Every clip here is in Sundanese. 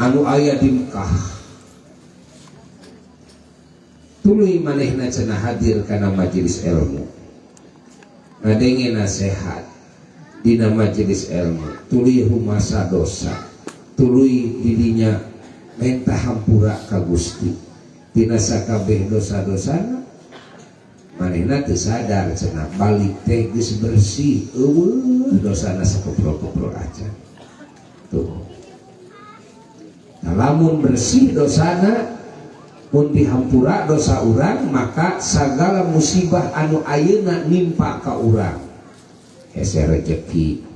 Anu aya di Mekah. Tuluy manehna cenah hadir kana majelis ilmu. Ngadenge nasihat dina majelis ilmu, tuluy rumasa dosa, tuluy didinya menta hampura ka Gusti. Tina sakabeh dosa-dosana manehna teu sadar cenah balik teh geus bersih eueuh dosana sakoprol-koprol acan. Tuh. Nah, lamun bersih dosana mun dihampura dosa urang maka sagala musibah anu ayeuna nimpa ka urang hese rejeki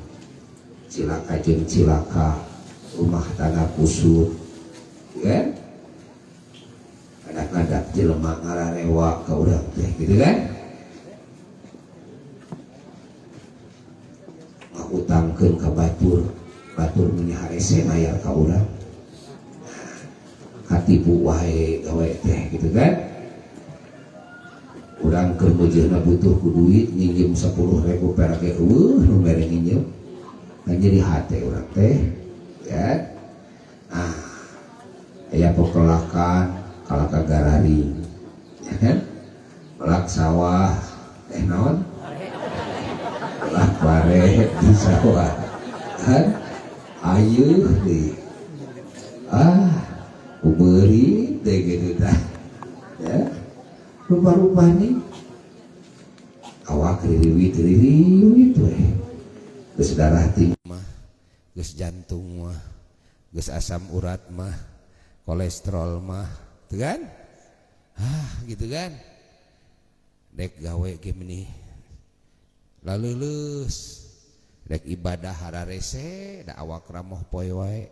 cilaka jeung cilaka rumah tangga kusut kan kadang-kadang jelema ngararewa ka urang teh gitu kan ngahutangkeun ka batur batur meni harese mayar ka urang katipu wae gawe teh gitu kan urang keur meujeuhna butuh ku duit nginjem 10.000 perak ge eueuh nu mere nginjem kan jadi hate urang teh ya ah aya pekelakan kalaka gararing ya kan melak sawah teh naon melak pare di sawah kan ayeuh deui ah uberi teh gitu tah ya rupa-rupa nih awak ririwit we geus darah tinggi mah geus jantung mah geus asam urat mah kolesterol mah tuh kan ah gitu kan dek gawe ge meni laleuleus dek ibadah hararese da awak ramoh poe wae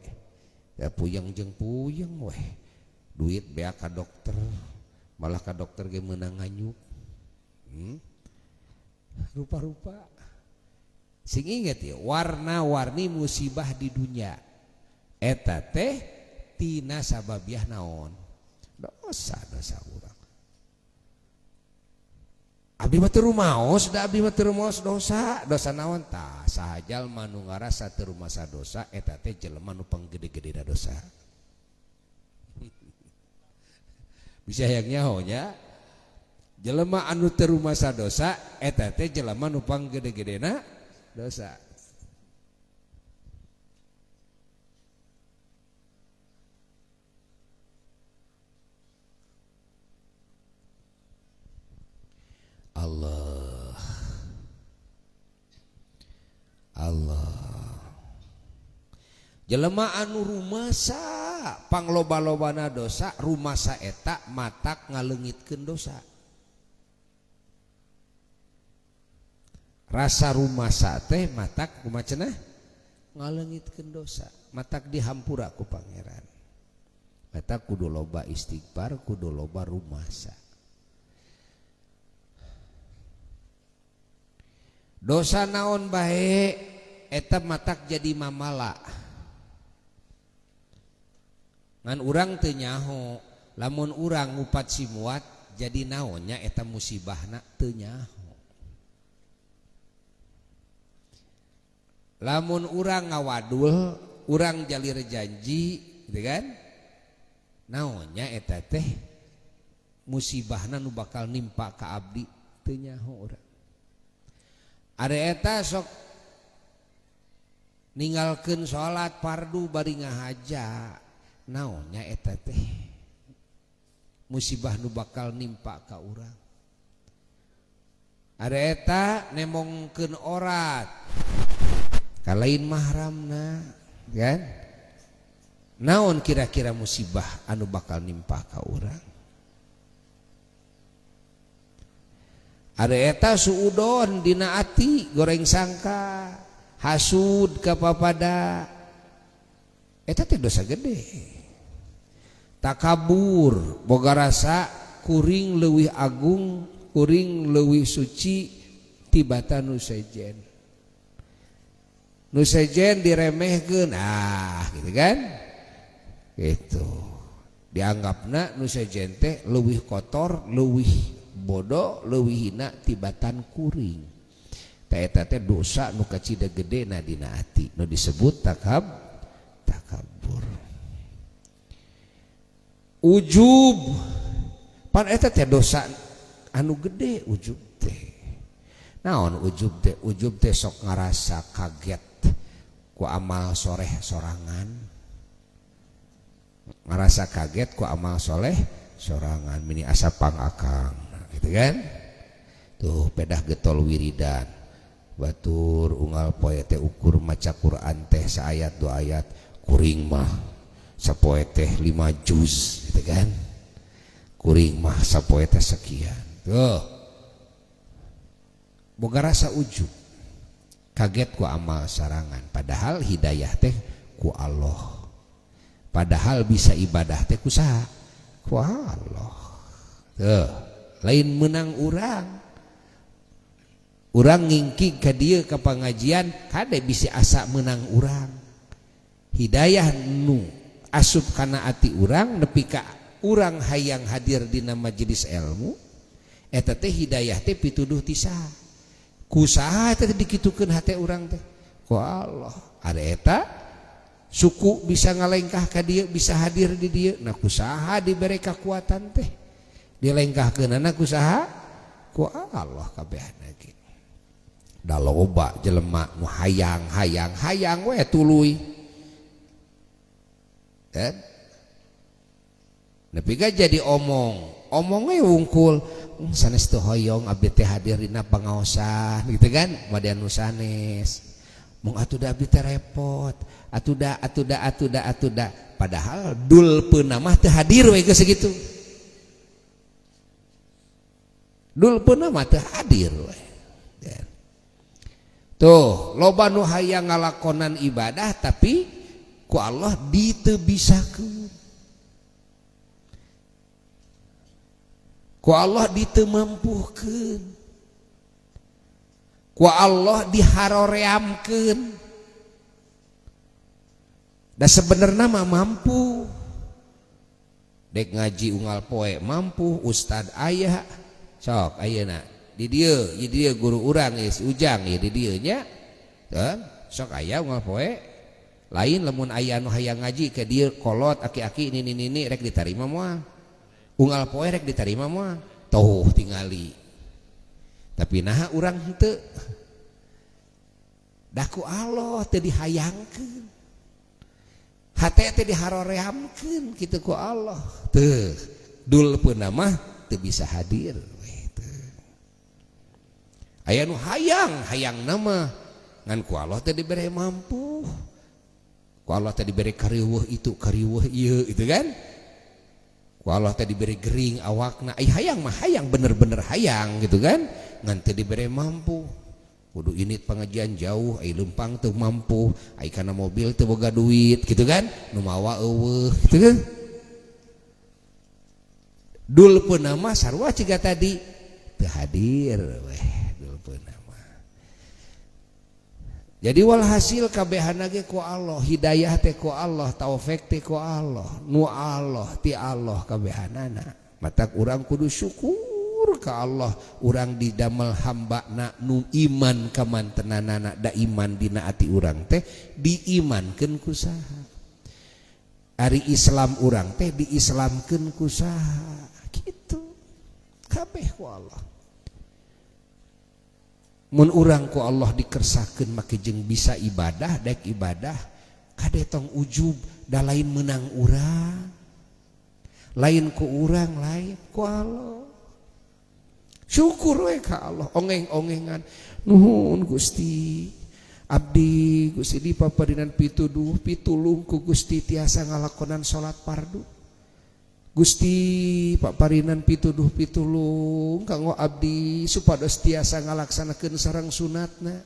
ya puyeng jeung puyeng weh duit beak ka dokter malah ka dokter ge meunang nganyuk rupa-rupa sing inget ya warna-warni musibah di dunia eta teh tina sababiah naon dosa-dosa urang abdi mah teu rumaos da abdi mah teu rumaos dosa dosa naon tah saha jalma nu ngarasa teu rumasa dosa eta teh jelema nu panggede-gedena dosa bisa hayang nyaho nya jelema anu teu rumasa dosa eta teh jelema nu panggede-gedena dosa. Allah Allah jelema anu rumasa pangloba-lobana dosa rumasa eta matak ngaleungitkeun dosa rasa rumasa teh matak kumaha cenah ngaleungitkeun dosa matak dihampura ku pangeran matak kudu loba istighfar kudu loba rumasa. Dosa naon bae eta matak jadi mamala ngan urang teu nyaho lamun urang ngupat simuat jadi naonnya eta musibahna teu nyaho lamun urang ngawadul urang jalir janji gitu kan naonnya eta teh musibahna nu bakal nimpa ka abdi teu nyaho urang. Ada eta sok ninggalkeun salat fardu bari ngahaja naonnya eta teh musibah nu bakal nimpa ka urang. Ada eta nemongkeun orat ka lain mahramna kan naon kira-kira musibah anu bakal nimpa ka urang. Ada eta suudon dina ati goreng sangka hasud ka papada eta teh dosa gede takabur boga rasa kuring leuwih agung kuring leuwih suci tibatan nu sejen nu sejen diremehkeun ah gitu kan gitu dianggapna nu sejen teh leuwih kotor leuwih bodoh leuwih hina tibatan kuring teh eta teh dosa nu kacida gedena dina ati nu disebut takabur. Ujub pan eta teh dosa anu gede ujub teh. Naon ujub teh? Ujub teh sok ngarasa kaget ku amal soleh sorangan, ngarasa kaget ku amal soleh sorangan, mini asa pangakang gitu kan. Tuh pedah getol wiridan batur unggal poe teh ukur maca Quran teh saayat dua ayat, kuring mah sapoe teh 5 juz gitu kan, kuring mah sapoe teh sekian. Tuh boga rasa ujub, kaget ku amal sarangan, padahal hidayah teh ku Allah, padahal bisa ibadah teh ku saha? Ku Allah. Tuh lain menang urang, urang ngingkig ka dieu ka pangajian kade bisi asa menang urang. Hidayah nu asup kana ati urang nepi ka urang hayang hadir dina majelis ilmu eta teh hidayah teh pituduh ti saha? Ku saha eta teh dikitukeun hate urang teh? Ku Allah. Ada eta suku bisa ngalengkah ka dieu, bisa hadir di dieu, nah ku saha dibere kakuatan teh dilengkahkeunana ku saha? Ku Allah kabehna ge. Da loba jelema nu hayang hayang hayang we tuluy kan, nepi ka jadi omong omongnya wungkul, sanes teu hoyong abdi teh hadir dina pangaosan gitu kan, madian nu sanes mung atuh da abdi teh repot atuh da atuh da atuh da atuh da, padahal dul peunamah teu hadir we geus sakitu, dul peunamah teu hadir we. Tuh loba nu hayang ngalakonan ibadah tapi ku Allah diteu bisakeun, ku Allah ditemampuhkeun, ku Allah diharoreamkeun. Da sebenarnya mah mampu, dek ngaji unggal poe mampu, ustad aya sok ayeuna di dieu, di dieu guru urang geus Ujang ieu di dieu nya. Sok aya unggal poe lain lamun aya nu hayang ngaji ke dieu kolot aki-aki nini nini rek ditarima moal, unggal poe rek ditarima moal, tuh tingali. Tapi naha urang henteu, da ku Allah teu dihayangkeun, hate teh diharoreamkeun kitu ku Allah. Teu dul peunamah teu bisa hadir we teu. Aya nu hayang hayang nama ngan ku Allah teh dibere mampu, ku Allah teh dibere kariweuh itu kariweuh ieu itu kan, ku Allah teh dibere gering awakna, ai hayang mah hayang bener-bener hayang gitu kan, ngan teu dibere mampu, kudu init pengajian jauh, ai lempang teu mampu, ai kana mobil teu boga duit gitu kan, nu mawa eueuh gitu kan. Dul peunama sarua ciga tadi teu hadir weh dul peunama. Jadi walhasil kabehana ge ku Allah, hidayah teh ku Allah, taufik teh ku Allah, nu Allah ti Allah kabehanana. Matak urang kudu syukur ka Allah, urang didamel hambana nu iman kamantenanana, da iman dina ati urang teh diimankeun ku saha? Ari Islam urang teh diislamkeun ku saha? Kitu. Kabeh ku Allah. Mun urang ku Allah dikersakeun make jeung bisa ibadah, daek ibadah kade tong ujub, da lain menang urang, lain ku urang, lain ku Allah. Syukur we ka Allah, ongeng-ongengan nuhun Gusti, abdi Gusti dipaparinan pituduh pitulung ku Gusti tiasa ngalakonan salat fardu. Gusti paparinan pituduh pitulung kanggo abdi supados tiasa ngalaksanakeun sareng sunatna.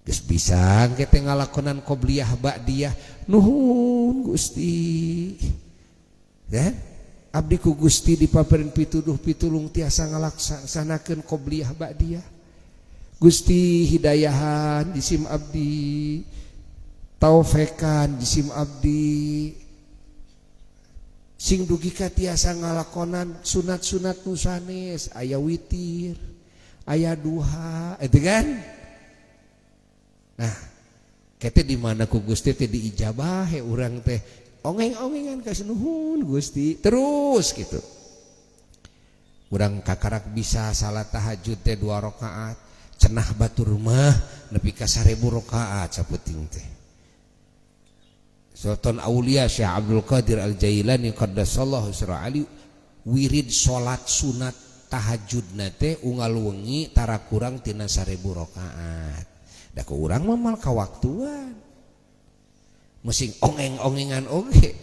Geus bisa engke teh ngalakonan qobliyah ba'diyah, nuhun Gusti. Ya, abdi ku Gusti dipaparin pituduh pitulung tiasa ngalaksanakeun qobliyah ba'diyah. Gusti hidayahan jisim abdi, taufekan jisim abdi, sing dugi ka tiasa ngalakonan sunat-sunat nu sanes, aya witir, aya duha, itu kan? Nah, kete di mana ku Gusti teh diijabah he urang teh Ongeng-ongengan ka nuhun Gusti terus gitu. Urang kakarak bisa salat tahajud teh 2 rakaat, cenah batur mah nepi ka 1000 rakaat saputing teh. Sultan Aulia Syekh Abdul Qadir Al-Jailani qaddasallahu sirra ali wirid salat sunat tahajudna teh unggal wengi tara kurang tina 1000 rakaat. Da ku urang mah mal kawaktuan. Musing ongeng-ongengan oge.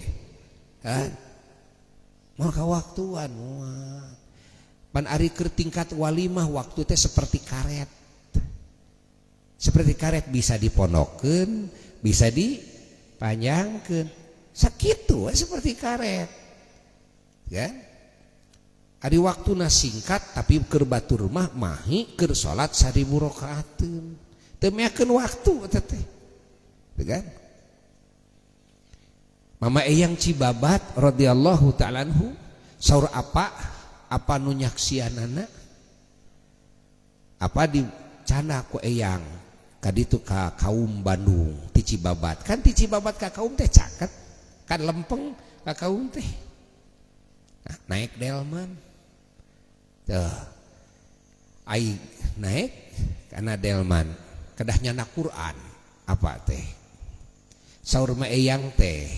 Hah? Mal kawaktuan moal. Pan ari keur tingkat walimah waktu teh seperti karet. Seperti karet bisa dipondokeun, bisa dipanjangkeun. Sakitu we seperti karet. Kan? Ari waktuna singkat tapi keur batur mah mahi keur salat 1000 rakaateun. Teu meakeun waktu eta teh. Kan? Mama Eyang Cibabat radhiyallahu ta'ala anhu saur apa apa nu nyaksianana apa dicanda ku Eyang kaditu ka kaum Bandung ti Cibabat kan ti Cibabat ka kaum teh caket kan lempeng ka kaum teh. Nah, naik delman tuh ai naik karena delman kedah nyana Quran apa teh saur ma Eyang teh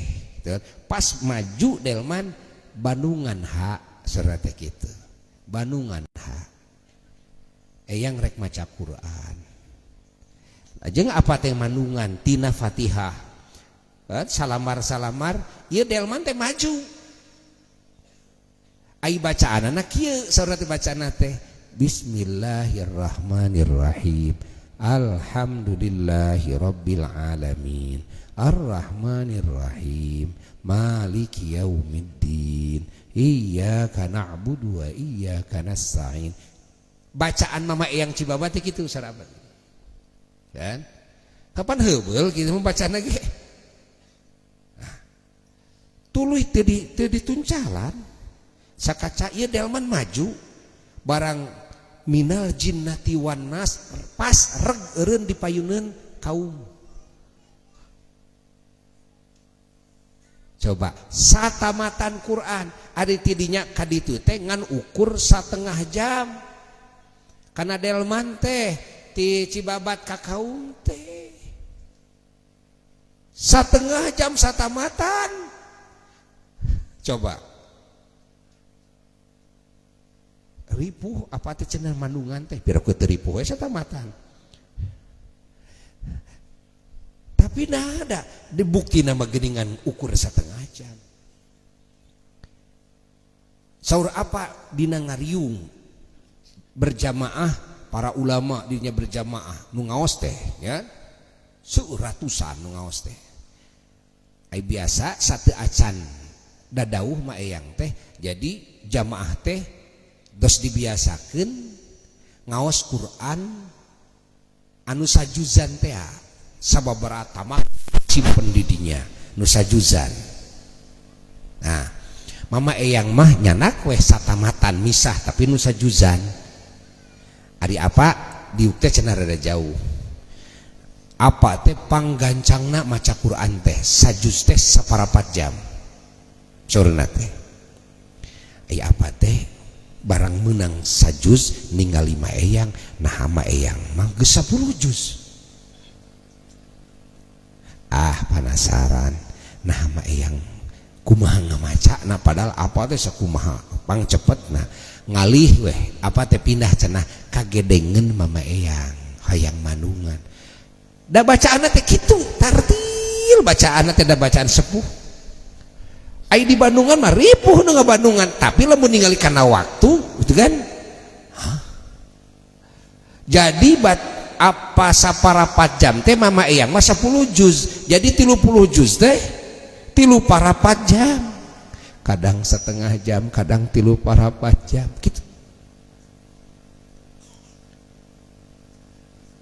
tuh, pas maju delman Bandungan ha saur teh kitu Bandungan ha Eyang rek maca Quran ajeng apa teh mandungan tina Fatihah salamar-salamar ieu delman teh maju ai bacaanana kieu saur teh bacaanna teh Bismillahirrahmanirrahim Alhamdulillahi rabbil alamin Arrahmanirrahim Maliki yaumiddin Iyyaka na'budu wa iyyaka nasta'in. Bacaan Mama Eyang Cibabat teh kitu sarabat. Kan? Kapan heubeul kitu membacana ge? Nah, tuluy teu di teu dituncalan. Sakaca ieu delman maju barang minal jinnati wan nas pas reg eureun dipayuneun kaum. Coba satamatan Quran ari tidinya kaditu teh ngan ukur 1,5 jam. Kana delman teh ti Cibabat ka kaum teh 1,5 jam satamatan. Coba ripuh apa teh cenah mandungan teh pira ku teu ripuh we satamatan. Tapi nah ada dibukti nama geningan ukur 1,5 jam. Saur apa dina ngariung berjamaah para ulama dirinya berjamaah nu ngaos teh ya ratusan nu ngaos teh. Ai biasa satu acan dadauh ma Eyang teh jadi jamaah teh dos dibiasakeun ngaos Quran anu sajuzan teh sababaraha tamak simpen di dinya nu sajuzan. Nah, Mama Eyang mah nyanak weh satamatan misah tapi nu sajuzan. Ari apa diuk teh cenah rada jauh. Apa teh panggancangna maca Quran teh sajuz teh 1/4 jam. Saurna teh. Ai apa teh barang menang sajuz ningali Ma Eyang, nah Ma Eyang mah geus 10 juz. Ah penasaran nah Ma Eyang kumaha ngamaca nah padahal apa teh sakumaha pang cepet nah ngalih weh apa teh pindah cenah kagedengen Mama Eyang hayang mandungan da bacaanna teh kitu tartil bacaanna teh da bacaan sepuh ai di Bandungan mah ripuh nu ngabandungan tapi lamun ningali kana waktu gitu kan. Hah? Jadi bat apa 1/4 jam teh Mama Eyang mah 10 juz jadi 30 juz teh 3/4 jam kadang 1,5 jam kadang 3/4 jam gitu.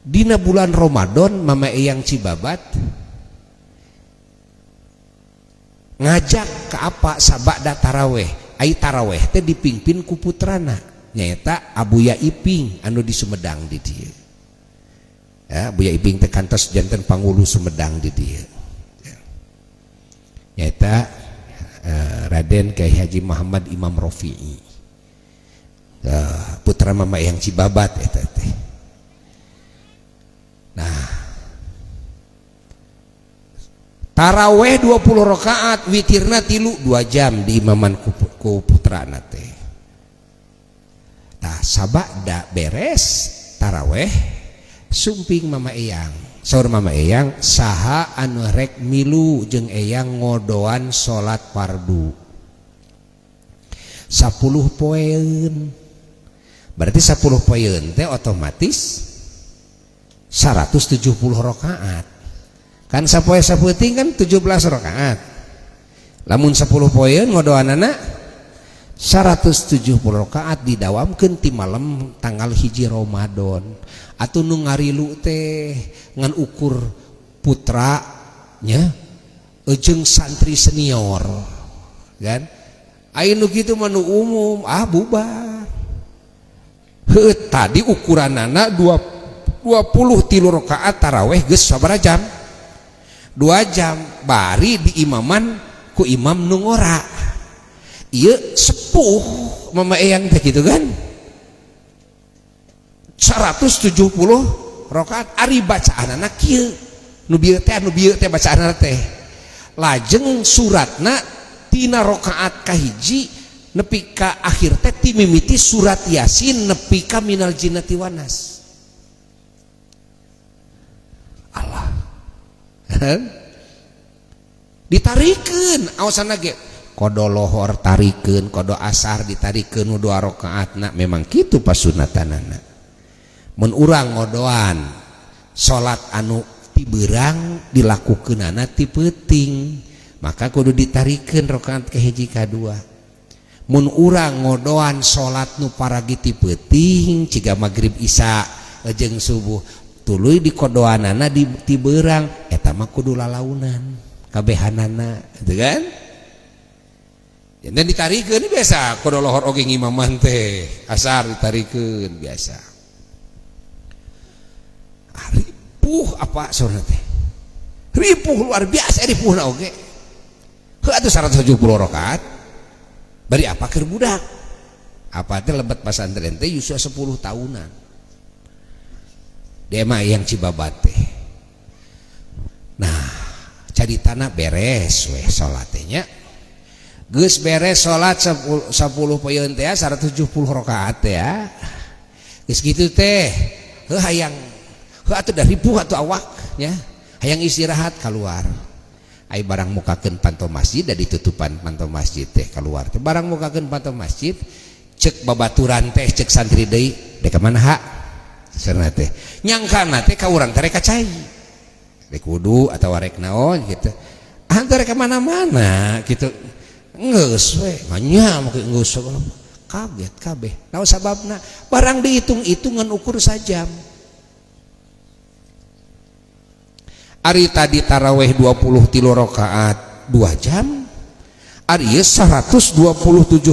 Dina bulan Ramadan Mama Eyang Cibabat ngajak ke apa sabada taraweh ai taraweh teh dipimpin ku putrana nyaeta Abuya Iping anu di Sumedang di dieu. Ya, Abuya Iping teh kantos janten pangulu Sumedang di dieu. Ya. Nyaeta Raden Kiai Haji Muhammad Imam Rofi'i, putra Mama Eyang Cibabat eta teh. Nah, taraweh 20 rakaat, witirna 3, 2 jam di imaman ku putrana teh. Tah, sabada beres taraweh sumping Mama Eyang, saur Mama Eyang, "Saha anu rek milu jeung Eyang ngodoan salat fardu 10 poeun?" Berarti 10 poeun teh otomatis 170 rakaat kan. Sapoe sapeuting kan 17 rakaat, lamun 10 poeun ngodoanana 170 rakaat, didawamkeun ti malam tanggal 1 Ramadan. Atuh nu ngarilu teh ngan ukur putra nya jeung santri senior kan. Aya nu kitu mah nu umum, ah, bubar. Heuh, tadi ukuranana 23 rakaat taraweh geus sabaraha jam? 2 jam, bari di imaman ku imam nu ngora. Ieu sepuh Mama Eyang teh gitu kan, 170 rakaat, ari bacaanana kieu, nu bieu teh, anu bieu teh bacaanana teh. Lajeng suratna tina rakaat kahiji nepi ka akhir teh ti mimiti surat Yasin nepi ka minal jinnati wanas. Allah, ditarikeun awasanna ge kodo lohor tarikeun, kodo asar ditarikeun nu 2 rakaatna. Memang kitu pasunatanana mun urang ngodoan salat anu ti beurang dilakukeunana ti peuting, maka kudu ditarikeun rakaat kahiji kadua. Mun urang ngodoan salat nu paragi ti peuting, ciga magrib, isya jeung subuh, tuluy dikodoanana di ti beurang, eta mah kudu lalaunan kabehanana gitu kan. Dan ditarikeun biasa kodo lohor oge ngimaman teh, asar ditarikeun biasa. Ah, ripuh apa saurna teh, ripuh luar biasa ripuhna oge. Heuh, atuh 170 rakaat bari apa keur budak apa teh lebet pasantren teh yuswa 10 tahunan dia mah yang Cibabat teh. Nah, caritana beres weh salatnya, geus beres salat 10 10 poeun teh 170 rakaat teh ya. Geus kitu teh, heuh, hayang, heuh atuh da ripuh atuh awak nya, hayang istirahat keluar. Ai barang mukakeun panto masjid, da ditutupan panto masjid teh, keluar teh barang mukakeun panto masjid, cek babaturan teh, cek santri deui, "Dek ka mana, ha?" Saurna teh. Nyangkana teh ka urang teh rek ka cai, rek wudu atau rek naon gitu. Ah, teh rek ka mana-mana gitu. Geus we nya make geus, kaget kabeh. Naon sababna? Barang dihitung-hitungan ukur sajam. Ari tadi taraweh 23 rakaat 2 jam, ari ieu 127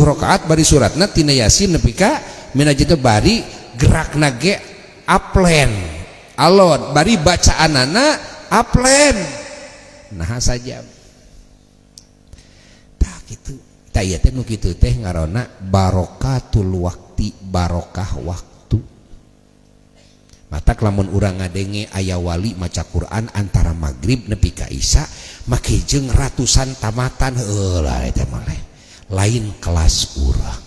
rakaat bari suratna tina Yasin nepi ka minajid, bari gerakna ge aplen alon, bari bacaanana aplen, nah sajam. Tah kitu tah, ieu teh nu kitu teh ngaranna barokatul waktu, barokah waktu. Matak lamun urang ngadenge aya wali maca Quran antara maghrib nepi ka isya make jeung ratusan tamatan, heuh lah, eta mah lain kelas urang,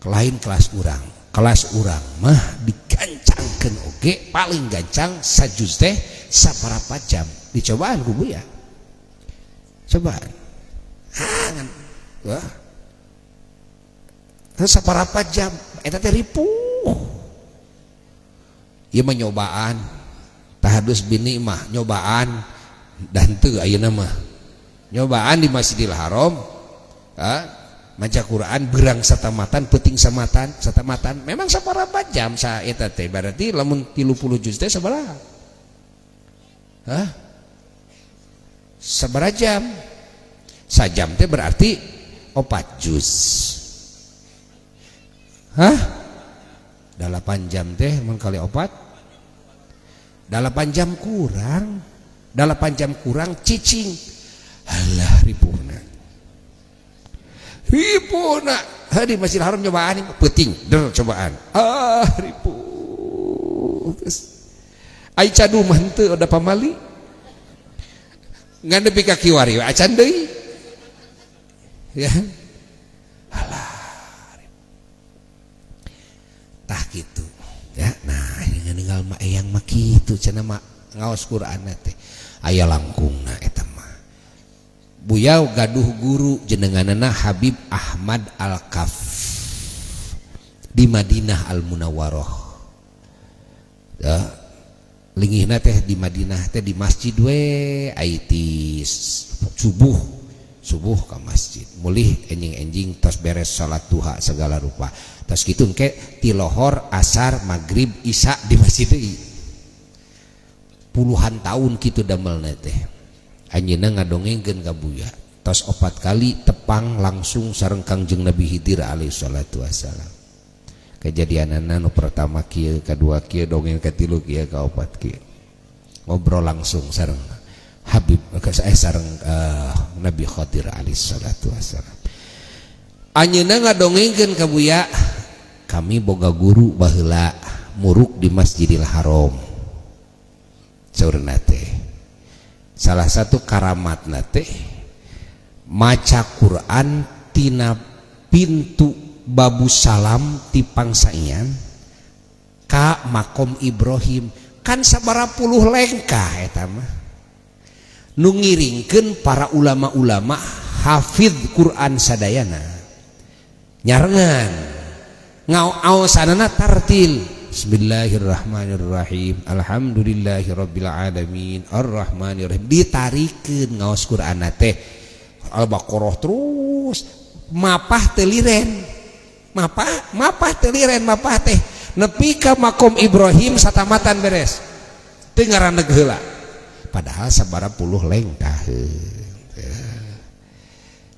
lain kelas urang. Kelas urang mah digancangkeun oge paling gancang sajuz teh saparapat jam. Dicobaan ku Buya, cobaan. Ah, wah, saparapat jam eta teh ripuh. Ieu mah nyobaan tahadus bini mah nyobaan dan teu ayeuna mah nyobaan di Masjidil Haram, ha, maca Quran berang satamatan, peuting samatan satamatan, memang saparapat jam sa eta teh. Berarti lamun 30 juz teh sabaraha? Hah, sabaraha jam? Sajam teh berarti 4 juz. Hah, 8 jam teh mun kali 4, 8 jam kurang, 8 jam kurang cicing. Alah, ripuhna. Ripuh na di Masjidil Haram cobaan peuting der cobaan. Ah, ripuh. Ai cadu mah henteu da pamali. Ngan nepi ka kiwari we acan deui. Ya. Alah. Tah kitu. Ya, nah ninggal mah eyang mah kitu cenah mah ngaos Quran teh. Aya langkungna eta mah. Buya gaduh guru jenenganana Habib Ahmad Al-Kaf di Madinah Al-Munawwarah. Ya, lingihna teh di Madinah teh di masjid we ai ti subuh subuh ka masjid mulih enjing-enjing tos beres salat duha segala rupa tos kitu engke ti lohor, asar, maghrib, isya di masjid deui. Puluhan tahun kitu damelna teh. Anjeunna ngadongengkeun ka Buya tos 4 kali tepang langsung sareng Kangjeng Nabi Khidir alaihi salatu wassalam. Kejadianana nu pertama kieu, kadua kieu, dongeng katilu kieu, kaopat kieu. Ngobrol langsung sareng Habib sareng Nabi Khidir alaihi salatu wassalam. Anjeunna ngadongengkeun ka Buya, kami boga guru baheula muruk di Masjidil Haram. Saurna teh salah satu karamatna teh maca Quran tina pintu Babu Salam ti Pangsaian ka makom Ibrahim kan sabara puluh lengkah eta mah nu ngiringkeun para ulama-ulama hafidz Quran sadayana nyarengan ngaosanana tartil. Bismillahirrahmanirrahim, alhamdulillahirabbil alamin, arrahmanirrahim, ditarikeun ngaos Quran teh Al-Baqarah terus mapah teu liren, mapah mapah teu liren, mapah teh nepi ka makom Ibrahim satamatan beres teu ngaraneg heula padahal sabara puluh lengkah.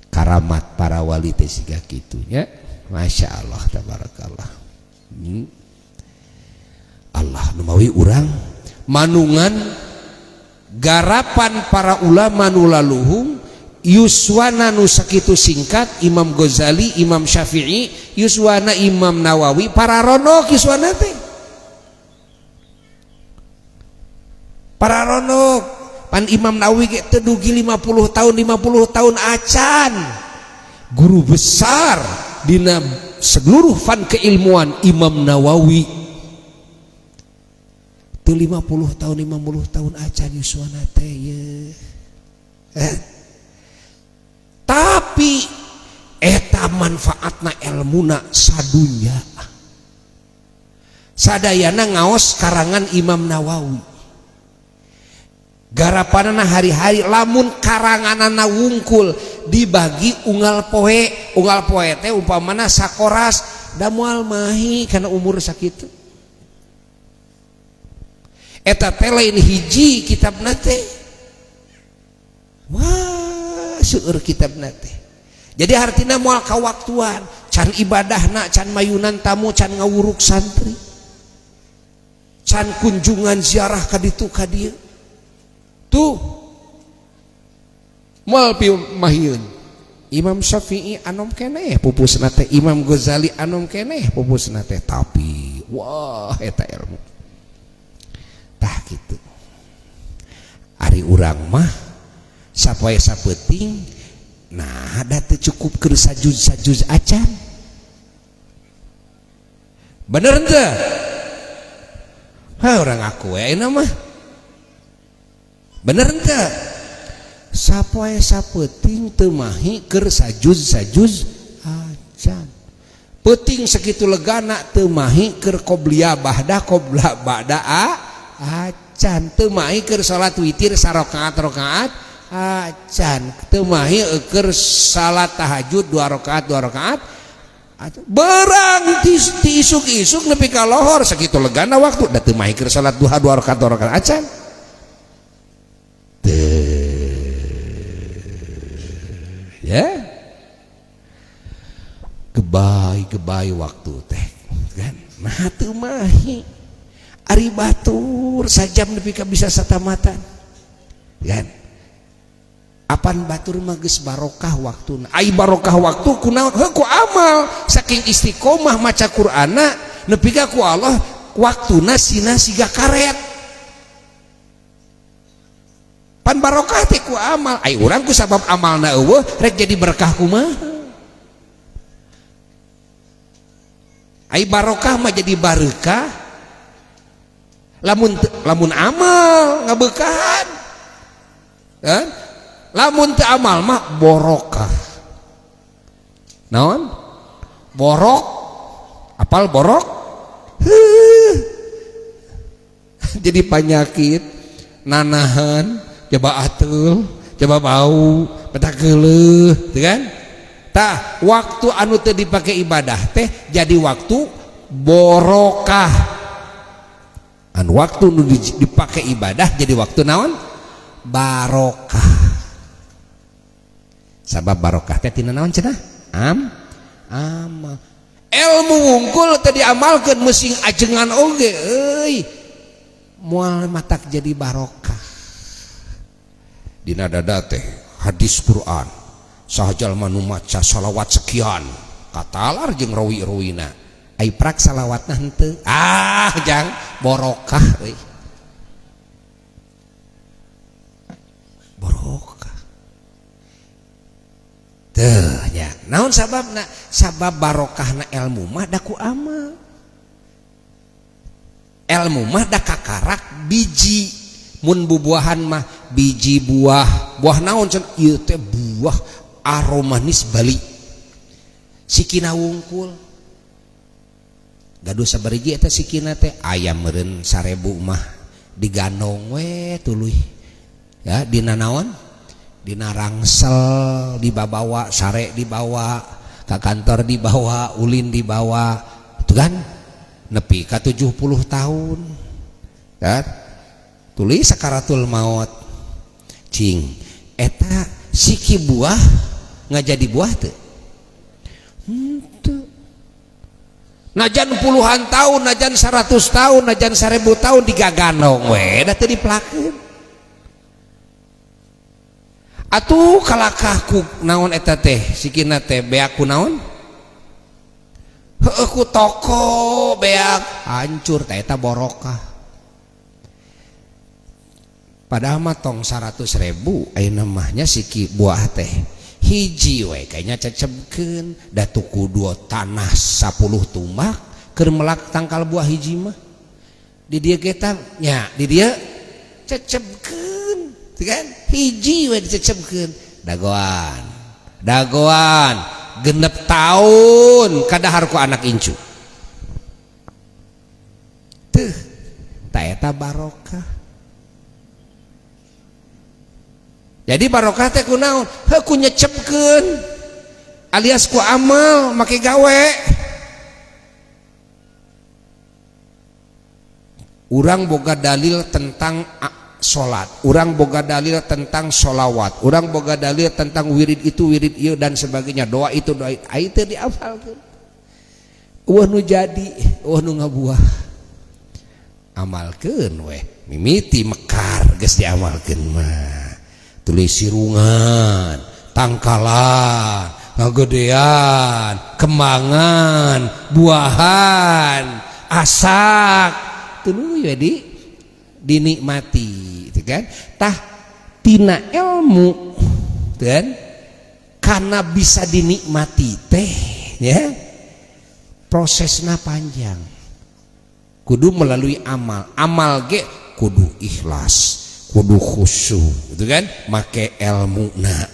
Karamat para wali teh siga kitu nya, Masya Allah tabarakallah. Allah numawi urang manungan garapan para ulama nu laluhung yuswana nu sakitu singkat, Imam Ghazali, Imam Syafi'i, yuswana Imam Nawawi, para ronok yuswana teh para ronok. Pan Imam Nawawi ge teu dugi 50 tahun, 50 tahun acan guru besar dina seluruh fan keilmuan Imam Nawawi teu 50 tahun, 50 tahun acan yuswana teh ye. Tapi eta manfaatna elmuna sadunya sadayana ngaos karangan Imam Nawawi, garapanana hari-hari lamun karanganana wungkul dibagi unggal poe, unggal poe teh umpamana sakoras da moal mahi kana umur sakitu. Eta teh lain hiji kitabna teh, wah seueur kitabna teh. Jadi artina moal kawaktuan, can ibadahna, can mayunan tamu, can ngawuruk santri, can kunjungan ziarah ka ditu ka dieu tuh moal pi mahieun. Imam Syafi'i anom keneh pupusna teh, Imam Ghazali anom keneh pupusna teh, tapi wah eta ilmu tah kitu. Ari urang mah sapoe sapeuting nah da teu cukup keur sajuz-sajuz acan, bener henteu? Ha urang aku we ayeuna mah, bener henteu? Sapoe sapeuting teu mahi keur sajuz-sajuz acan, peuting sakitu legana teu mahi keur qobliyah ba'da qobla ba'da acan, teu mahi keur salat witir sarakaat rakaat acan, teu mahi keur salat tahajud 2 rakaat 2 rakaat, berang ti isuk-isuk nepi ka lohor sakitu legana waktu da teu mahi keur salat duha 2 rakaat 2 rakaat acan. Ya gebai-gebai waktu teh kan nah teu mahi. Ari batur sajam nepi ka bisa satamatan kan. Apan batur mah geus barokah waktuna. Ai barokah waktu kunaon? Heuh ku amal. Saking istiqomah maca Qur'anna nepi ka ku Allah waktuna sina siga karet. Pan barokah teh ku amal. Ai urang ku sabab amalna eueuh rek jadi berkah kumaha? Ai barokah mah jadi barokah lamun lamun amal ngabeukahan. Kan? Lamun teu amal mah borokah. Naon? Borok. Apal borok? Heuh. Jadi panyakit, nanahan, coba ateul, coba bau, petak geuleuh, teu kan? Tah, waktu anu teu dipake ibadah teh jadi waktu borokah. Anu waktu nu dipake ibadah jadi waktu naon? Barokah. Sabab barokah teh tina naon cenah? Amal. Ilmu wungkul teu diamalkeun meusing ajengan oge euy. Moal matak jadi barokah. Dina dada teh hadis Quran. Saha jalma nu maca salawat sekian katalar jeung rawi-rawina. Ai prak salawatna henteu. Ah jang barokah euy. Barokah. Teuh nya. Naon sababna? Sabab barokahna ilmu mah da ku amal. Ilmu mah da kakarak biji. Mun bubuahan mah biji buah. Buah naon cenah? Ieu teh buah aromanis Bali. Sikina wungkul. Gaduh sabariji eta sikina teh aya meureun 1000 mah digandong we tuluy. Ya dina naon? Dina rangsel dibabawa, sare dibawa, ka kantor dibawa, ulin dibawa. Itu kan nepi ka 70 tahun. Ya. Tulis sakaratul maut. Cing eta siki buah ngajadi buah teu? Henteu. Najan puluhan tahun, najan 100 tahun, najan 1000 tahun digagandong we da teu dipelakeun. Atuh kalakah ku naon eta teh sikina teh beak ku naon? Heueuh ku toko beak hancur teh eta barokah. Padahal mah tong 100.000 ayeuna mah nya siki buah teh hiji we kayaknya cecebkeun da tuku dua tanah 10 tumbak keur melak tangkal buah hiji mah di dieu ge nya di dieu cecebkeun kan hiji we dicecebkeun dagoan dagoan 6 tahun kadahar ku anak incu teuh ta eta barokah. Jadi barokah teh kunaon? Heuh ku nyecepkeun alias ku amal make gawe. Urang boga dalil tentang salat, urang boga dalil tentang sholawat, urang boga dalil tentang wirid itu wirid ieu dan sebagainya, doa itu doa itu, ai teu diapalkeun. Eueuh nu jadi, eueuh nu ngabuah. Amalkeun weh, mimiti mekar geus diamalkeun mah. Tulis sirungan, tangkalan, ngagedean, kembangan, buahan, asak, tuluy we dinikmati, gitu kan? Tah tina ilmu, kan? Karena bisa dinikmati teh, ya. Prosesna panjang. Kudu melalui amal, amal ge kudu ikhlas, kudu khusyuk, gitu kan? Make elmuna,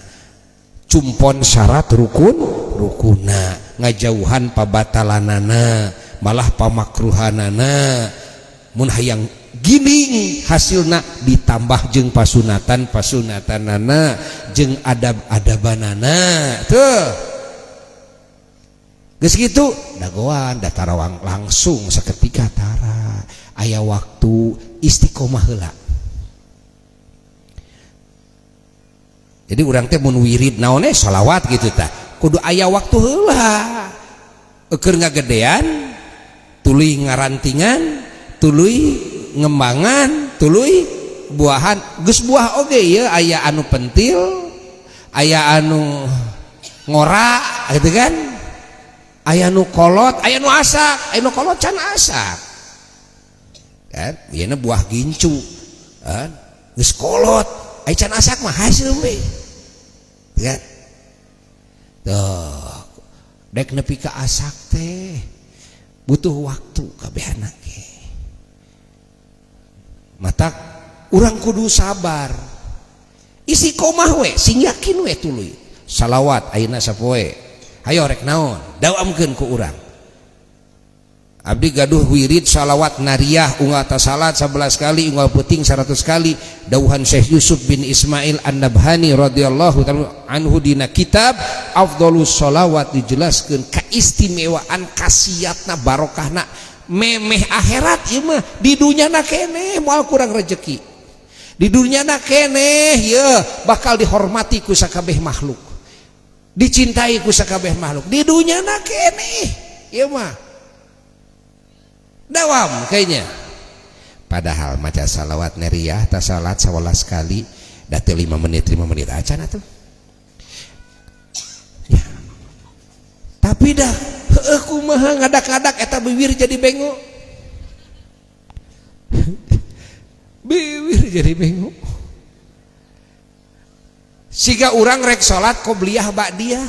cumpon syarat rukun rukuna, ngajauhan pabatalanana, malah pamakruhanana. Mun hayang giling hasilna ditambah jeung pasunatan pasunatanana, jeung adab-adabanana. Tuh. Geus kitu dagoan da tarawang langsung seketika tara. Aya waktu istiqomah heula. Jadi urang teh mun wirid naon eh sholawat gitu tah. Kudu aya waktu heula. Eukeun ngagedean, tuluy ngarantingan, tuluy ngembangan, tuluy buahan. Geus buah oge ieu aya anu pentil, Aya anu ngora gitu kan, aya nu kolot, aya nu asak, aya nu kolot can asak kan, ieu buah gincu kan geus kolot, aya can asak mah hasil we kan. Tuh dek nepi ka asak teh butuh waktu kabehana ge. Matak urang kudu sabar, istiqomah we, sing yakin we tuluy salawat ayeuna sapoe, hayo rek naon dawamkeun ku urang. Abdi gaduh wirid salawat nariyah, unggal salat 11 kali, unggal peuting 100 kali. Dawuhan Syekh Yusuf bin Ismail An-Nabhani radhiyallahu ta'ala anhu dina kitab Afdhalus Sholawat dijelaskeun keistimewaan khasiatna, barokahna memeh akhirat. Ieu mah di dunyana keneh moal kurang rejeki, di dunyana keneh ye bakal dihormati ku sakabeh makhluk, dicintai ku sakabeh makhluk di dunyana keneh. Ieu mah dawam kayaknya. Padahal maca salawat nariyah ta salat 11 kali da teu 5 menit, 5 menit acan atuh ya. Tapi dah heueuh kumaha ngadak-ngadak eta bibir jadi bengo, bibir jadi bengo. Siga urang rek salat qobliyah ba'diyah,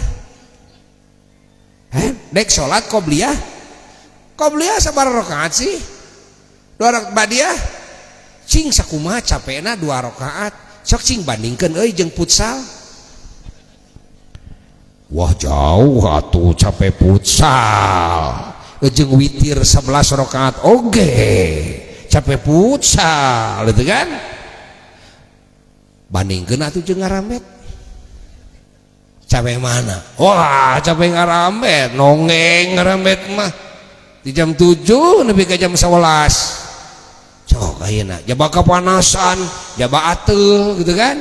rek salat qobliyah, qobliyah sabaraha rakaat sih? 2 rakaat. Ba'diyah cing sakumaha capekna 2 rakaat, sok cing bandingkeun euy jeung futsal. Wah jauh atuh capek futsal jeung witir 11 rakaat oge capek futsal gitu kan. Bandingkeun atuh jeung ngaramet, capek mana? Wah capek ngaramet, nongeng ngaramet mah di jam 7 nepi ka jam 11. Sok ayeuna jaba kapanasan, jaba ateul gitu kan.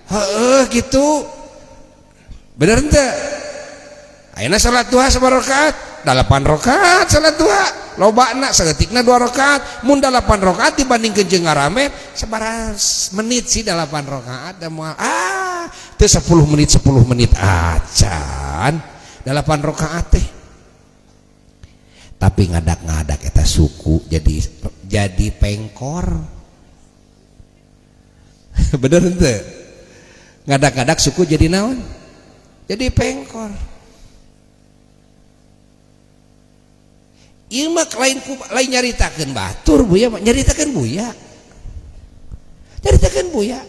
Heeh gitu. Bener henteu? Ayeuna salat duha sabaraha rakaat? 8 rakaat salat duha. Lobana saeutikna 2 rakaat. Mun 8 rakaat dibandingkeun jeung ngaramet sabaraha menit sih 8 rakaat? Da moal teu 10 menit, 10 menit acan 8 rakaat teh. Tapi ngadak-ngadak eta suku jadi pengkor. Bener henteu? Ngadak-ngadak suku jadi naon? Jadi pengkor. Ieu mah lain nyaritakeun batur buya, nyaritakeun buya. Nyaritakeun buya.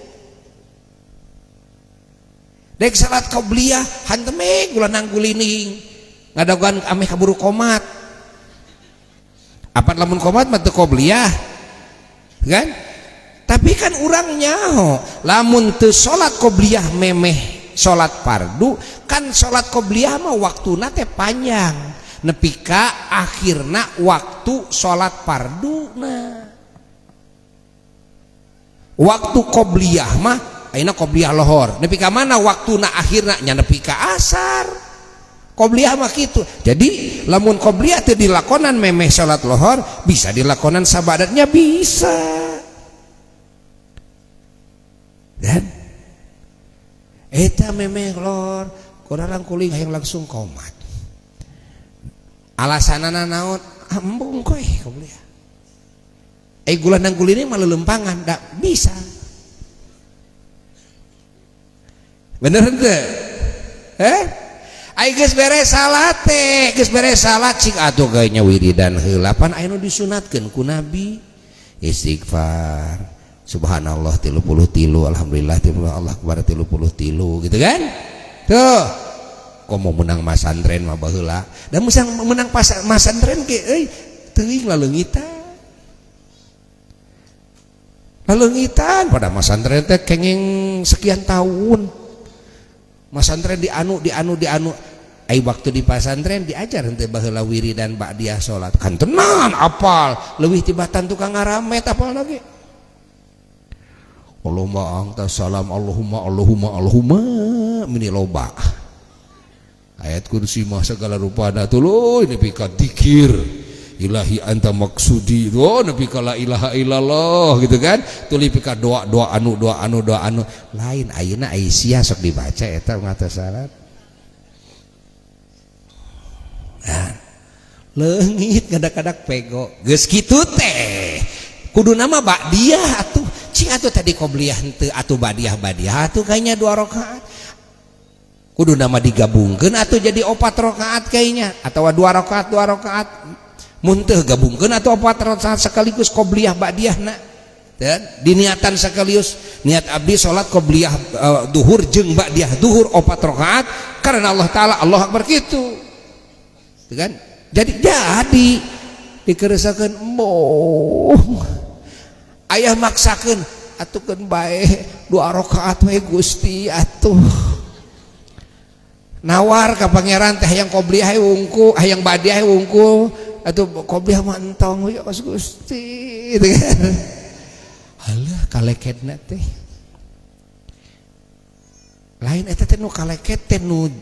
Dek salat qobliyah hanteme gulanang gulining. Ngadagoan ameh kaburu komat. Apa lamun komat mah teu qobliyah kan? Tapi kan urang nyaho lamun teu salat qobliyah memeh salat fardu kan, salat qobliyah mah waktuna teh panjang nepi ka akhirna waktu salat farduna. Waktu qobliyah mah ayeuna qobliyah lohor nepi ka mana waktuna akhirna nya nepi ka asar. Qobliyah mah kitu. Jadi lamun qobliyah teu dilakonan memeh salat lohor bisa dilakonan sabadatnya bisa. Dan eta memeh lohor kurang kuling hayang langsung komat. Alasanana naon? Embung koe qobliyah. Gulanang gulining mah lelempangan da bisa. Bener henteu? Ai geus beres salat teh, geus beres salat cing atuh geunya wiridan heula pan aya nu disunatkeun ku Nabi. Istighfar, subhanallah 33, alhamdulillah 30, Allah akbar 33 gitu kan? Tuh. Komo menang masantren mah baheula. Da menang masantren ge euy teuing laleungitan. Laleungitan pada masantren teh kenging sekian tahun. Masantren dianu dianu dianu. Ai waktu di pasantren diajar henteu baheula wiridan ba'diyah salat. Kan tenan apal, leuwih tibatan tukang ngaramet apal lagi. Allahumma anta salam, Allahumma Allahumma Allahumma mini loba. Ayat kursi mah segala rupana tuluy nepi ka dikir. Ilahi anta maksudi. Oh, nepi ka la ilaha illallah gitu kan. Tuluy pika doa-doa anu doa anu doa anu lain. Ayeuna Aisyah sok dibaca eta ngatos salat. Nah, leungit ngadak-kadak pego. Geus kitu teh. Kudu nama ba'diyah atuh. Cing atuh tadi qobliyah henteu atuh ba'diyah ba'diyah atuh kayaknya 2 rakaat. Kudu nama digabungkeun atuh jadi 4 rakaat kayaknya atau 2 rakaat 2 rakaat. Mun teu gabungkeun atuh 4 rakaat sekaligus qobliyah ba'diyahna. Dan diniatan sekaligus niat abdi salat qobliyah duhur jeung ba'diyah duhur 4 rakaat karena Allah taala Allah akbar kitu. Kan? Jadi dikeresakeun moh. Ayah maksakeun atukeun bae 2 rakaat we Gusti atuh. Nawar ka pangeran teh hayang qobliyah wungku, hayang ba'diyah wungku, atuh qobliyah mah entong we Gusti gitu kan. Halah kalekedna teh. Lain eta teh nu kaleket teh nu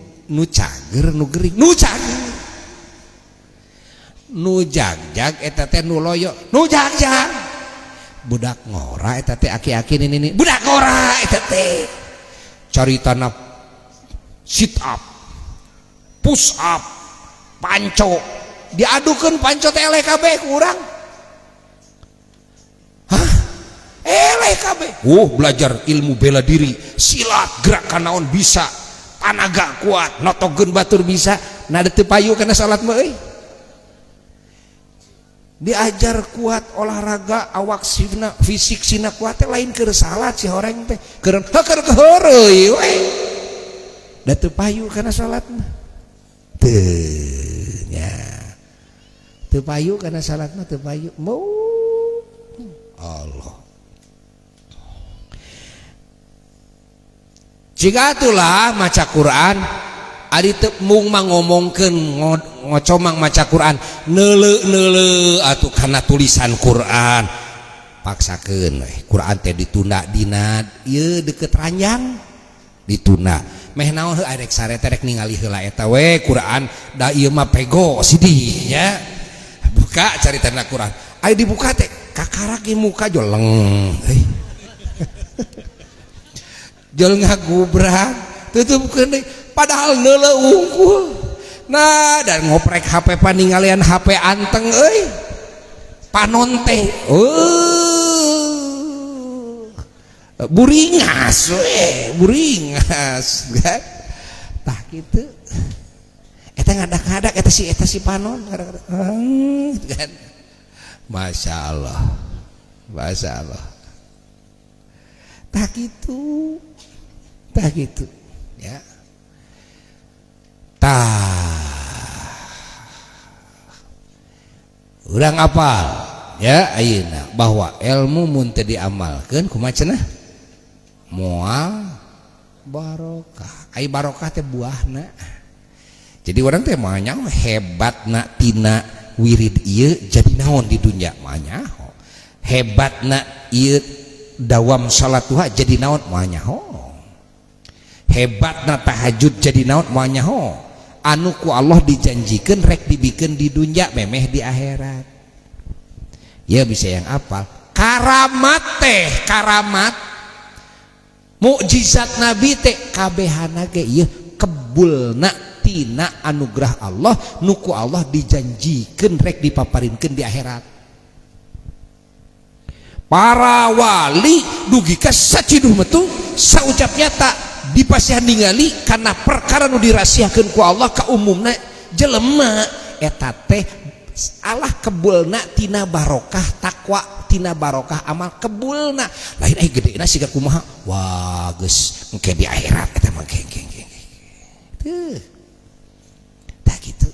cager nu gering, nu cager. Nu jagjag eta teh nu loyo, nu jagjag. Budak ngora eta teh aki-aki nini, budak ngora eta teh. Caritana sit up, push up, panco, diadukeun panco teh eleh kabeh ku urang. Hah? Eleh kabeh. Oh, belajar ilmu bela diri, silat, gerakan naon bisa, tanaga kuat, notogeun batur bisa, nah teu payu kana salat mah euy. Diajar kuat olahraga awak sina fisik sina kuat teh lain keur salat si horeng teh keur keur keheureuy we da teu payu kana salat mah teu nya teu payu kana salat mah teu payu mau Allah. Jika itulah maca Quran ari teu mung mangomongkeun ngocomang maca Quran neuleu-neuleu atuh kana tulisan Quran paksakeun we Quran teh ditunda dina ieu deukeut ranjang ditunda meh naon heuh arek sare teh rek ningali heula eta we Quran da ieu mah pego sidih nya buka caritana Quran aya dibuka teh kakarak muka joleng euy jol ngagubrak tutupkeun deui padahal neuleu unggul. Nah dan ngoprek HP paningalian HP anteng euy panon teh buringas we buringas kan tah kitu eta ngadak-ngadak eta si panon kan Masya Allah Masya Allah tah kitu ya tah urang apal ya ayeuna bahwa ilmu mun teu diamalkeun kumaha cenah moal barokah. Ai barokah teh buahna. Jadi urang teh moal nyaho hebatna tina wirid ieu jadi naon di dunya moal nyaho. Hebatna ieu dawam salat duha jadi naon moal nyaho. Hebatna tahajud jadi naon moal nyaho. Anu ku Allah dijanjikeun rek dibikeun di dunya memeh di akhirat. Ya bisa yang apal karamat teh karamat mukjizat nabi teh kabehana ge ieu kebulna tina anugerah Allah nu ku Allah dijanjikeun rek dipaparinkeun di akhirat. Para wali dugi ka saciduh metu saucap nyata dipasihan ningali karena perkara nu dirahasiakeun ku Allah ka umumna jelema eta teh Allah kebulna tina barokah takwa tina barokah amal kebulna lain ai gedena siga kumaha wah geus engke di akhirat eta mah geng geng geng teu tah kitu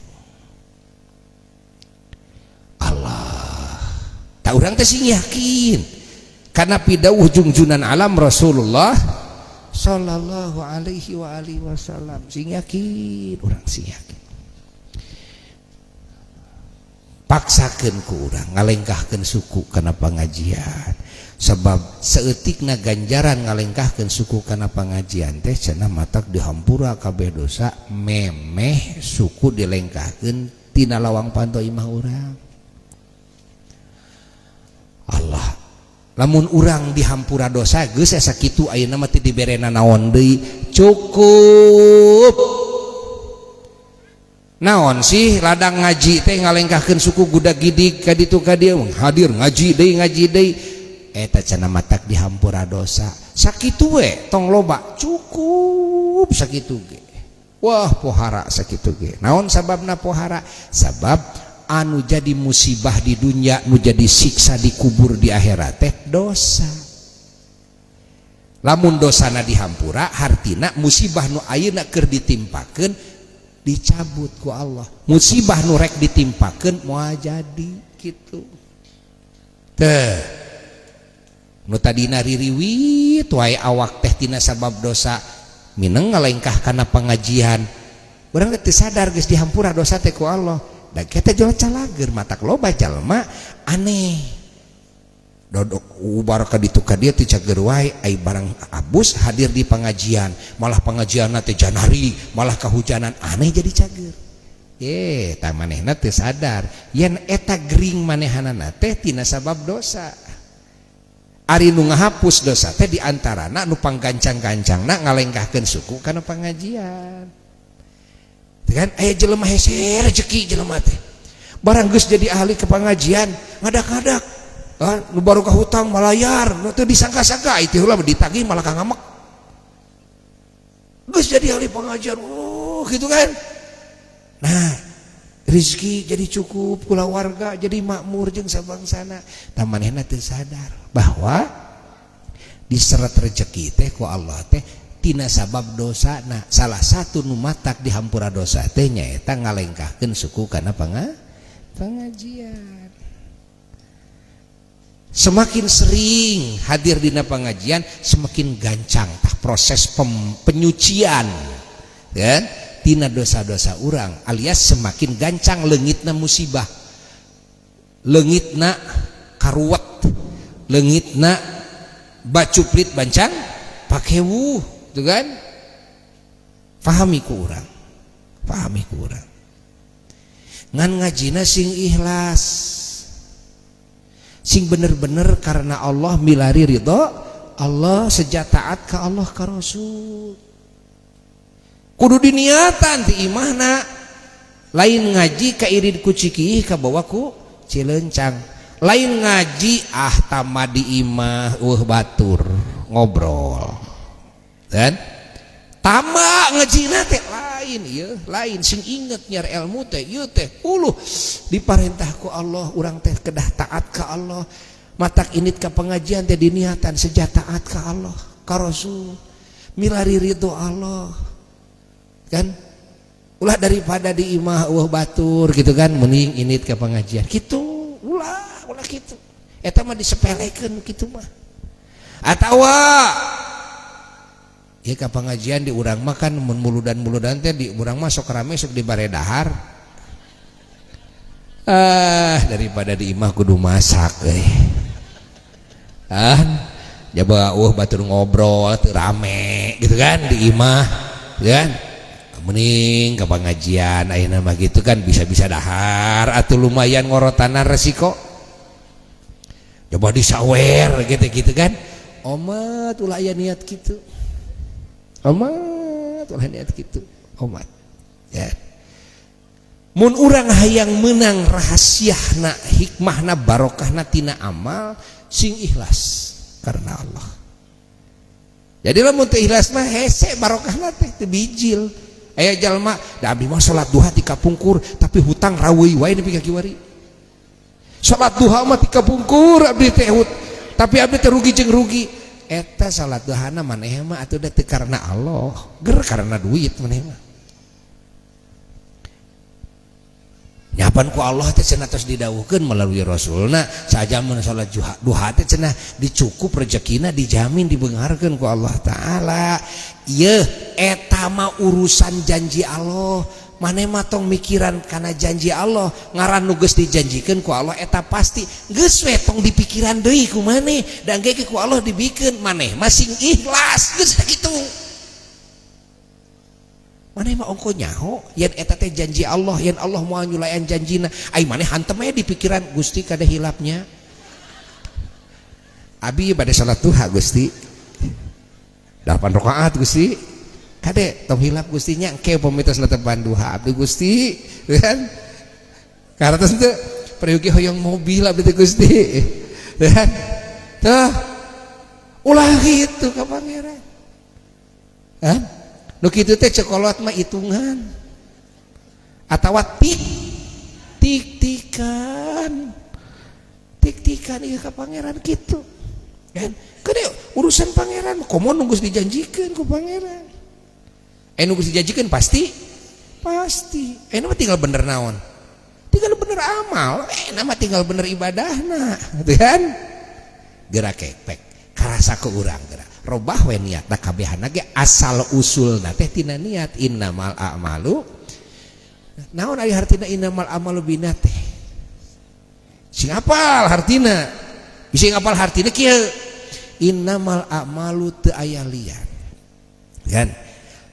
Allah tah urang teh sing yakin karena pidawuh jungjunan alam Rasulullah sallallahu alaihi wa alihi wasallam sing yakin urang sing yakin paksakeun ku urang ngalengkahkeun suku kana pangajian sebab saeutikna ganjaran ngalengkahkeun suku kana pangajian teh cenah matak dihampura kabeh dosa memeh suku dilengkahkeun tina lawang panto imah urang. Allah. Lamun urang dihampura dosa geus asa kitu, ayeuna mah teu diberena naon deui, cukup. Naon sih ladang ngaji teh ngalengkahkeun suku gudak gidig ka ditu ka dieu, hadir ngaji deui, ngaji deui, eta cenah matak dihampura dosa. Sakitu we, tong loba, cukup sakitu ge. Wah, pohara sakitu ge. Naon sababna pohara? Sabab anu jadi musibah di dunia, nu jadi siksa di kubur, di akhirat teh dosa. Lamun dosana dihampura, hartina musibah nu ayeuna keur ditimpakeun dicabut ku Allah, musibah nu rek ditimpakeun moal jadi. Kitu teh nu tadina ririwit wae awak teh tina sabab dosa, mineng ngalengkah kana pengajian, urang teh sadar geus dihampura dosa teh ku Allah. Da kita jual calager, matak loba jalma aneh dodok ubar ka ditu ka dieu teh cager wae, ai barang abus hadir di pengajian, malah pengajian teh janari, malah kehujanan, aneh jadi cager. Eh, tah manehna teh sadar yen eta gering manehanana teh tina sabab dosa. Ari nu ngahapus dosa teh diantarana nu panggancang-gancangna ngalengkahkeun suku kana pengajian. Kan aya jelema hese rezeki, jelema teh barang geus jadi ahli ke pengajian ngadak-ngadak. Ah, nu baru hutang malayar, nu teu disangka-sangka itu heula ditagih malah ka ngamek. Geus jadi ahli pengajian, oh gitu kan. Nah, rezeki jadi cukup, kulawarga jadi makmur jeung sabangsana. Tah, manehna teu sadar bahwa diseret rezeki teh ku Allah teh tina sabab dosa. Nah, salah satu nu matak dihampura dosa teh nyaeta ngalengkahkeun suku kana pengajian. Semakin sering hadir dina pengajian, semakin gancang tah proses penyucian kan tina dosa-dosa urang, alias semakin gancang leungitna musibah, leungitna karuwet, leungitna bacuplit bancang pakewuh gitu kan. Pahami ku urang, pahami ku urang. Ngan ngajina sing ikhlas, sing bener-bener karena Allah, milari ridho Allah, seja taat ke Allah, ke Rasul. Kudu diniatan ti imahna, lain ngaji kairid ku Cikiih kabawa ku Cilencang, lain ngaji ah tama di imah batur ngobrol dan tama ngaji teh, lain ieu, lain. Sing inget nyiar ilmu teh ieu teh uluh diparentah ku Allah, urang teh kedah taat ka Allah. Matak init ka pengajian teh diniatan seja taat ka Allah, ka Rasul, milari ridho Allah kan. Ulah daripada di imah batur gitu kan, mending init ke pengajian gitu. Ulah, ulah gitu, eta mah disepelekeun gitu mah. Atawa ya ke pengajian di urang mah kan mun muludan-muludan teh di urang mah sok rame, sok di bare dahar. Ah, daripada di imah kudu masak euy, ah jaba batur ngobrol teu rame gitu kan di imah kan, mending ke pengajian ayeuna mah gitu kan, bisa-bisa dahar atau lumayan ngorotana resiko coba disawer gitu-gitu kan. Omat, ulah aya niat gitu. Omat, ulah niat gitu. Omat ya. Mun urang hayang menang rahasiahna, hikmahna, barokahna tina amal, sing ikhlas karena Allah. Jadi lamun teu ikhlas mah hese barokahna teh, teu bijil. Aya jalma da, "Abdi mah salat duha ti kapungkur, tapi hutang raweuy wae nepi ka kiwari. Salat duha mah ti kapungkur abdi teh, tapi abdi teh rugi jeung rugi." Eta salat duhana maneh mah atuh da teu karena Allah, ger karena duit maneh mah. Nyapan ku Allah teh cenah tos didawuhkeun melalui Rasulna saja, mun salat duha teh cenah dicukup rezekina, dijamin dibeungharkeun ku Allah Taala. Ieu eta mah urusan janji Allah. Maneh mah tong mikiran kana janji Allah. Ngaran nu geus dijanjikeun ku Allah eta pasti, geus we tong dipikiran deui ku maneh, dan ge ku Allah dibikeun. Maneh mah sing ikhlas, geus kitu. Maneh mah ongko nyaho yen eta teh janji Allah, yen Allah moal nyulayan janjina. Ai maneh hantem aya di pikiran, "Gusti, kada hilapnya." Abi bade salat duha, Gusti, 8 rakaat, Gusti. Kade tong hilap, Gusti nya, engke upami tos netepan duha abdi, Gusti, kan? Karena teu peryogi hoyong mobil abdi teh, Gusti, kan? Tuh, ulah kitu ka Pangeran. Kan nu kitu teh cek kolot mah hitungan atawa tik tik tikan tik tikan ieu ka Pangeran kitu, kan? Kade urusan Pangeran, komo nunggu dijanjikeun ku Pangeran. Eh, nunggu dijanjikan pasti pasti. Eh, mah tinggal bener naon, tinggal bener amal. Eh, nama tinggal bener ibadahna gitu, kan? Gerak kepek karasa ke urang, gerak robah we niatna. Kabehana ge asal usulna teh tina niat. Innamal a'malu, naon ari hartina innamal a'malu binniat teh? Sing apal hartina, bisa ngapal hartina kieu: innamal a'malu, teu aya lian, kan,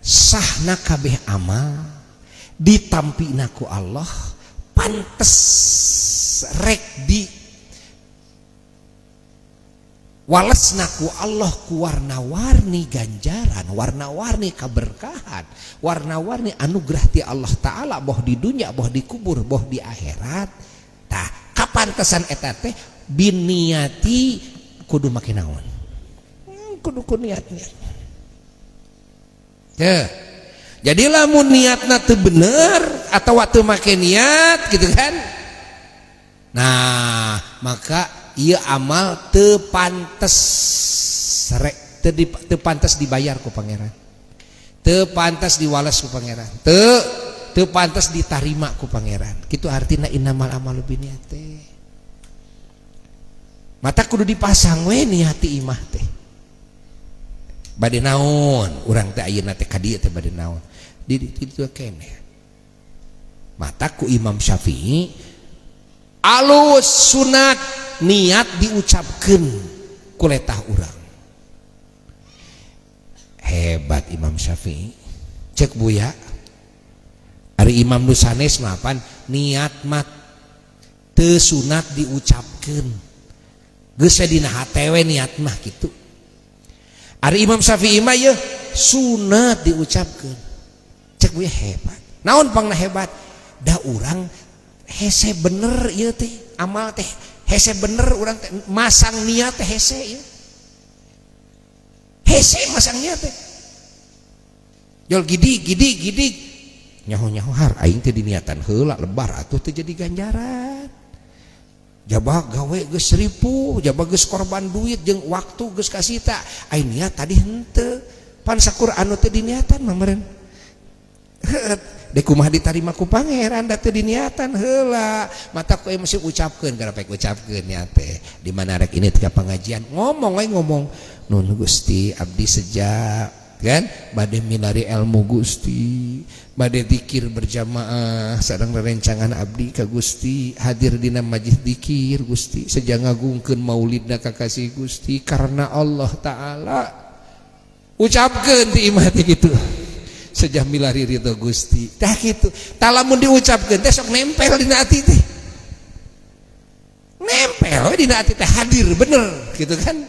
sahna kabeh amal ditampina ku Allah, pantes rek di walesna ku Allah ku warna-warni ganjaran, warna-warni keberkahan, warna-warni anugerah ti Allah Ta'ala, boh di dunia, boh di kubur, boh di akhirat. Tah, kapantesan eta teh biniati, kudu make naon? Kudu ku niat-niat. Teh, jadi lamun niatna teu bener atau waktu make niat gitu, kan? Nah, maka ieu amal teu pantes rek teu, teu pantes dibayar ku Pangeran, teu pantes diwales ku Pangeran, teu teu pantes ditarima ku Pangeran. Kitu artina innamal amalu binniyat teh. Mata kudu dipasang we niat ti imah teh, bade naon urang teh ayeuna teh, ka dieu teh bade naon, di ditu keneh. Mata ku Imam Syafi'i alus, sunat niat diucapkan ku letah urang. Hebat Imam Syafi'i. Cek Buya, ari Imam nu sanes mapan niat mah teu sunat diucapkeun, geus we dina hate we niat mah kitu. Ari Imam Syafi'i mah yeuh sunat diucapkeun. Cek Buya hebat. Naon pangna hebat? Da urang hese bener ieu teh amal teh, hese bener urang teh masang niat teh, hese ieu, hese masang niat teh. Jol gidi gidi gidi, nyaho nyaho har aing teh diniatan heula lebar atuh teh jadi ganjaran. Jaba gawe geus ripuh, jaba geus korban duit jeung waktu geus kasita, aing niat tadi henteu. Pan sakur anu teh diniatan mah meureun dek kumaha ditarima ku Pangeran, da teu diniatan heula. Mata ku mesti ucapkeun, gara pek ucapkeun niat teh. Di mana rek ini tiga pengajian, ngomong we, ngomong, "Nun Gusti, abdi sejak kan bade milari ilmu, Gusti, bade dikir berjamaah sareng rerencangan abdi ka Gusti, hadir dina majlis dikir, Gusti, sejak ngagungkeun maulidna kakasih Gusti karena Allah Ta'ala." Ucapkeun di imah teh kitu, sejak milari ridho Gusti. Tah kitu. Tah, lamun diucapkeun teh sok nempel dina hati teh, nempel we dina hati teh, hadir bener gitu kan,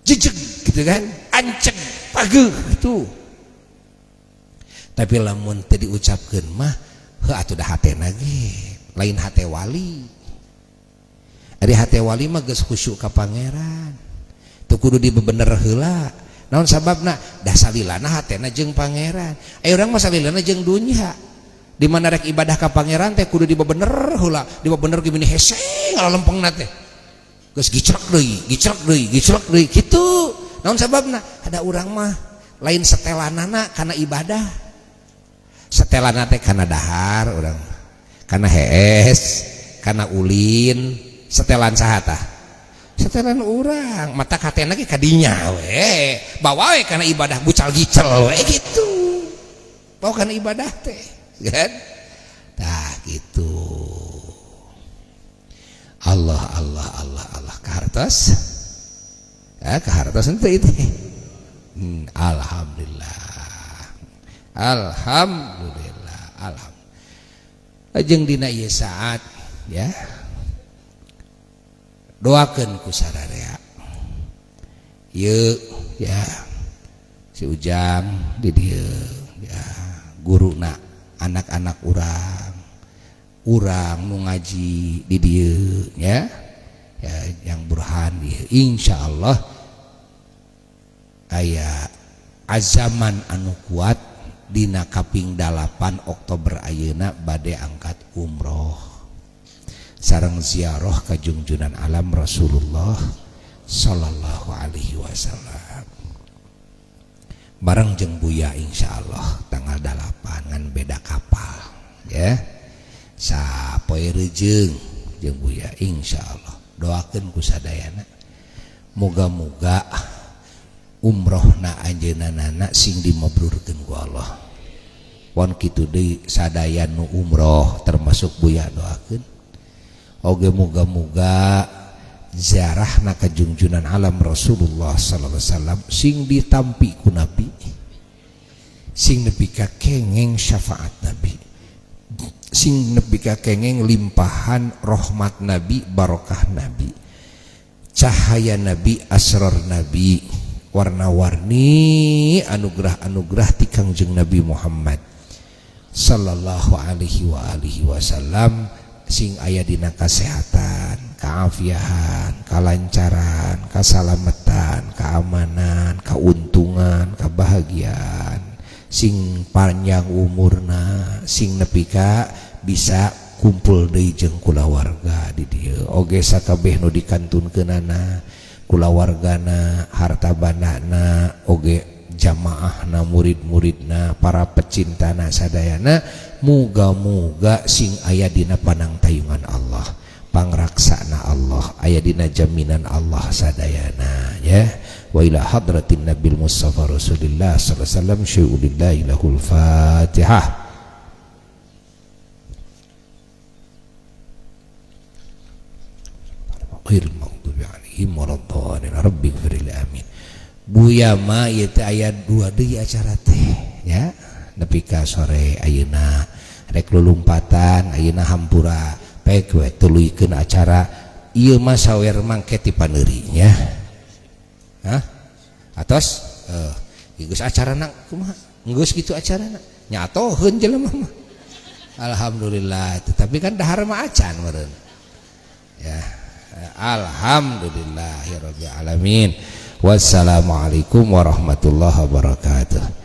jejeg gitu kan, anceg pageuh gitu. Tapi lamun teu diucapkeun mah heuh atuh, da hatena ge lain hate wali. Ari hate wali mah geus khusyuk ka Pangeran, teu kudu dibebener heula. Naon sababna? Dah salilana hatena jeung Pangeran. Aya urang mah salilana jeung dunya, di mana rek ibadah ka Pangeran teh kudu dibebener heula, dibebener gini hese ngalalempengna teh, geus gicrek deui, gicrek deui, gicrek deui kitu. Naon sababna? Ada urang mah lain setelanana kana ibadah, setelanana teh kana dahar urang, kana hees, kana ulin. Setelan saha tah? Setelan urang. Mata hatena ge kadinya we, bawa we kana ibadah, bucal gicel we gitu, bawa kana ibadah teh kan. Tah gitu. Allah Allah Allah Allah, kahartos ya, kahartos henteu itu. Alhamdulillah, alhamdulillah, alhamdulillah. Jeung dina ieu saat ya, doakeun ku sararea. Ieu ya si Ujang di dieu ya guruna anak-anak urang urang nu ngaji di dieu ya ya yang Burhan dieu insyaallah aya azaman anu kuat dina kaping 8 Oktober ayeuna bade angkat umroh sareng ziarah ka junjunan alam Rasulullah sallallahu alaihi wasallam bareng jeung Buya insyaallah tanggal 8 ngan beda kapal ya sapoe rejeung jeung Buya insyaallah doakeun ku sadayana moga-moga umrohna anjeunna sing dimabrurkeun ku Allah pon kitu deui sadaya nu umroh termasuk Buya doakeun oge moga-moga ziarahna ka junjunan alam Rasulullah sallallahu alaihi wasallam sing ditampi ku Nabi sing nepi ka kengeng syafaat Nabi sing nepi ka kengeng limpahan rahmat Nabi barokah Nabi cahaya Nabi asrar Nabi warna-warni anugerah-anugerah ti Kangjeng Nabi Muhammad sallallahu alaihi wa alihi wasallam sing aya dina kasehatan, keafiahan, kalancaran, kasalamatan, keamanan, keuntungan, kebahagiaan, sing panjang umurna, sing nepi ka bisa kumpul deui jeung kulawarga di dieu. Oge sakabeh nu dikantunkeunana, kulawargana, harta bandana, oge jamaahna, murid-muridna, para pecintana sadayana, muga-muga sing aya dina panangtayungan Allah, pangraksana Allah, aya dina jaminan Allah sadayana ya. Wa ila hadratin Nabil Mustafa Rasulillah sallallahu alaihi wasallam syai'ulillahi lahul Fatihah. Ghairil maghdubi alaihim waladdallin. Rabbighfirli amin. Buya mah ieu teh aya dua deui acara teh ya nepi ka sore ayeuna rek lulumpatan ayeuna hampura pek we tuluykeun acara ieu mah sawer mangke ti paneuri nya. Hah? Atos geus acarana kumaha? Geus kitu acarana nya atoheun jelema mah. Alhamdulillah tetapi kan dahar mah acan meureun. Ya alhamdulillahirabbil alamin. Wassalamualaikum warahmatullahi wabarakatuh.